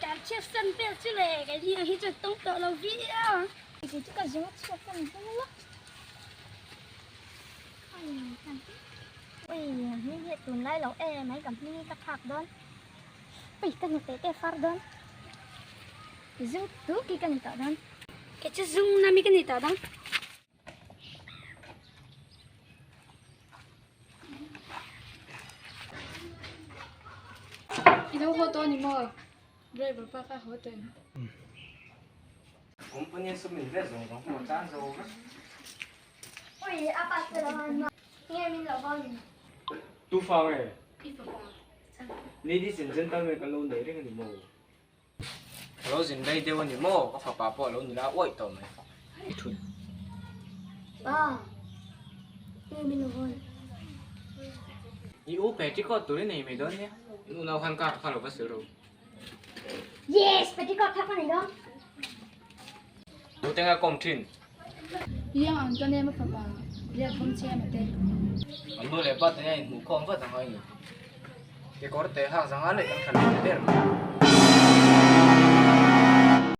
Kan chhiat san vel chu le kei ni ang hi chuan tawng tawh lo viau ang. Kei chu ka zung a chhuak ka ni dawn a. Ui hming hi tunlai lo em mai ka hming hi ka thlak dawn. Ui ka hnute te far dawn. Zung tuk hi ka ni tawh dawn. Kei chu zung nami ka ni tawh dawn. I lo haw tawh a ni maw? Driver pa kha haw tawh em? Company sum in vel zawng zawng pawh a tan zo vek. Ui a pa chu lo an maw? Nge min lo haw ni? Tu fa nge? I fapa. Ladies and gentlemen kan lo nei reng a ni maw? Ka lo zin rei deuh a ni maw? Ka fapa pawh a lo nila uaih tawh mai. I thut. Pa, nge min lo hawn? I u petticoat tur i nei mai dawn nia. In unau khan car kha lo va sil ro. Yes, petticoat kha ka nei dawn. Tu te nga kawm thin? Liang ang chuan em a fapa liak bawm che em a te. An nu leh pa te nia inhmuh khawm vat ang a ni. Kekawr te hak zanga leh kan thlan leh der mai.